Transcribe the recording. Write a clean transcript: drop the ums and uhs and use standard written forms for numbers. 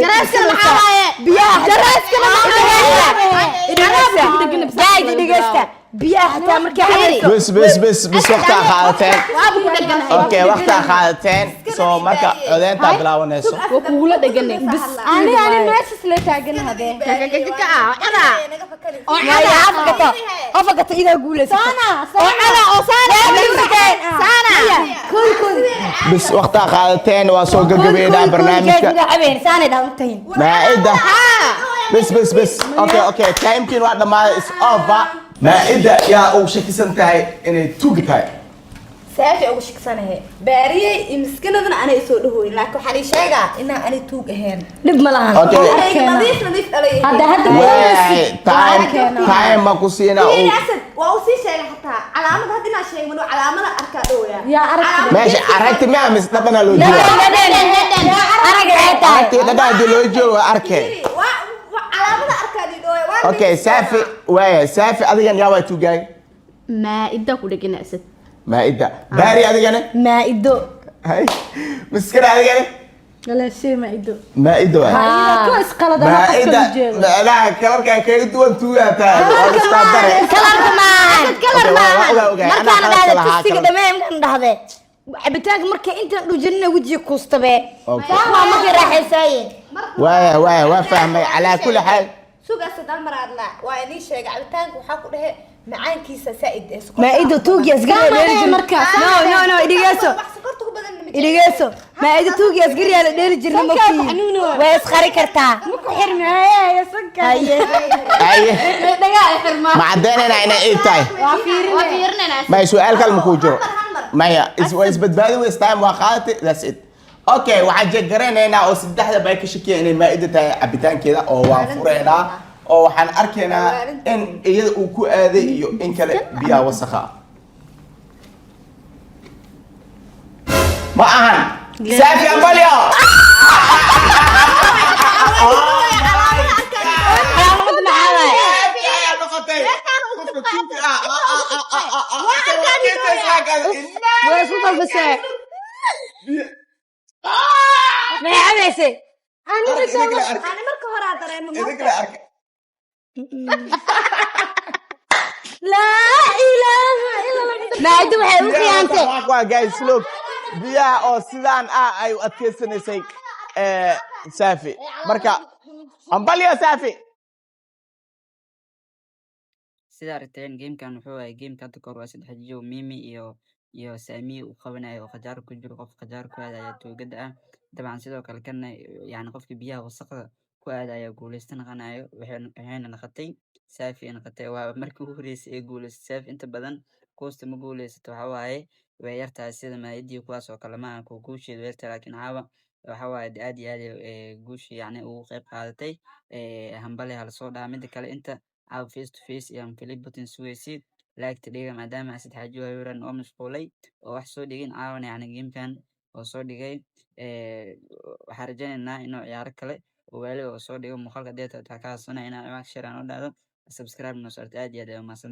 Jaraaskana maxaa waaye? Biyaha. Jaraaskana maxaa waaye? Guys, dhegeysta, biyaha xataa markay cabayso. Bes, bes, bes, bes, waqtaa qaadateen. Waaba ku dheganahay. Okay, waqtaa qaadateen, so marka codeyntaa bilaabanayso. Waa kugula dheganay bis. Ani meeshas la taagan hadee. Oo Maya, cada. ha fakato, ha fakato, idaa guulaysato. Sana. Oo cada, oo saana saana. Koy, koy. Bes, waqtaa qaadateen, waa soo gagabeynaa barnaamijka. Cabeen saanay dhahan tahin. Maa'ida, bes, bes, bes. Okay, timekiin waa dhammaaday, is over. Maa'ida, yaa ugu shakisan tahay inay tuugi tahay? Saafi ugu shiksanahe baariyey iyo miskinadana anay soo dhahoyn, laakiin waxaa lii sheegaa inaan ani tuug ahayn. Dhib ma lahan. Okay. Aniga nadiif nadiif dhalay. Hadda. Waay, time time ma ku siinaa uu. Asad waa uu sii sheegay, xataa calaamad hadda inaan sheegin, calaamada arkaa dhowya. Yaa aragtida. Meesha aragti miya mise dhadhanaa loo jeeda? Araga ay tahay. Aragti, dhadhan haddii loo jeedo waa arkeen. Waa calaamada arkaa dhii dhowya waa. Okay, Saafi, waaya Saafi, adigan yaa waa tuugaay? Maa'ida ku dhegan, Asad. Maa'ida. Baari, adigane? Maa'ido. Hay, miskana, adigane? Walaashay Maa'ido. Maa'ida waay. Ku isqalad ama qofka Maa'ida. u jeedo. Macnaha kalarkaa kaga duwan tuugaa tahay, waa iskaa dare. Kalarka maahan. Kalar Okay, maahan. waa ogaa, ogaa. Anaa Markaan qaladka dhahda lahaa, tusiga dhamee, markaan dhahde cabitaanka marka intaan dhujinina wejiga kuustabe. Okay. Waa markay raaxaysaaye. Waaya, waaya, waa fahmay. Calaa kulli xaal. Sugaas hal mar aadla waa inii sheegay, cabitaanka waxaa ku dhehe macaankiisa saaid ee sokorta. Maa'ido tuugi asgari dheeli jirna. No, no, no, idhigeyso. Wax sokorta ku badan ma jecli. Idhigeyso, maa'ido tuugi asgari la dheeli jirna. Sankaa ku Mogtii xanuunayo. way isqari kartaa. Ma ku xirmaaye sanka. Haye. Haye. Dhagaa ay xirmaa. Ma caddaynayna inay iid tahay? Waa fiirinaya. Waa fiirinayna. Maya, su-aal kale makuu jiro. Hal mar, hal mar. Maya, waa isbadbaadi weys, time waa qaadatay, that's it. Okay, waxaan jeeggaraynaynaa oo saddexda bay ka shakiyeen inay maa'ida tahay cabitaankeeda, oo waan fureynaa oo waxaan arkaynaa in iyada uu ku aaday iyo in kale biyaha wasakha ah. Ma ahan Saafi. Ambalyo. Calaamad maxaa waaye? Ayaa noqotay qofka tuuga ah. Waa isku qalbisee. Maxay cabaysay? Ani marka hore aa dareemo. Idin kale arka. Laa ilaaha illa Allah. Maa'ido waxay u khiyaantay. Waa guys, look, biyaha oo sidaan ah ay u adkeysanaysay Saafi. Marka ambalyo, Saafi. Sida aragteen, gamekan wuxuu ahay gameka hadda kahor waa saddex jiyo Mimi iyo Saamiye uu qabanayo oo khajaar ku jiro. Qof khajaar ku aada ayaa tuugada ah dabcan. Sidoo kale kana yani qofkii biyaha wasaqda ku aada ayaa guuleysta noqonayo. Waxayna noqotay Saafi ay noqotay. Waa markii ugu horeysay ee guuleystay Saafi. Inta badan kuusta ma guuleysato, waxa waaye way yartahay, sida Maayadii kuwaas oo kale maaha kuwa guusheedu way yartahay, laakiin caawa waxa waaye aad iyo aad guushii yacni ugu qayb qaadatay. Hambali hala soo dhaha. Mida kale, inta caawa face to face iyo flip button sugaysid, like dhiga, maadaama Asad Xaaji Waaweyran oo mashquulay oo wax soo dhigin caawana yacni gamekan oo soo dhigay. Waxaan rajaynaynaa inuu ciyaaro kale oo waali oo soo dhigo. Muuqaalka deeta waxaa ka hadsanaya inaa ciwaanka share aan u dhahdo, subscribe noo saarto. Aad iyo aad ayaa umahadsan.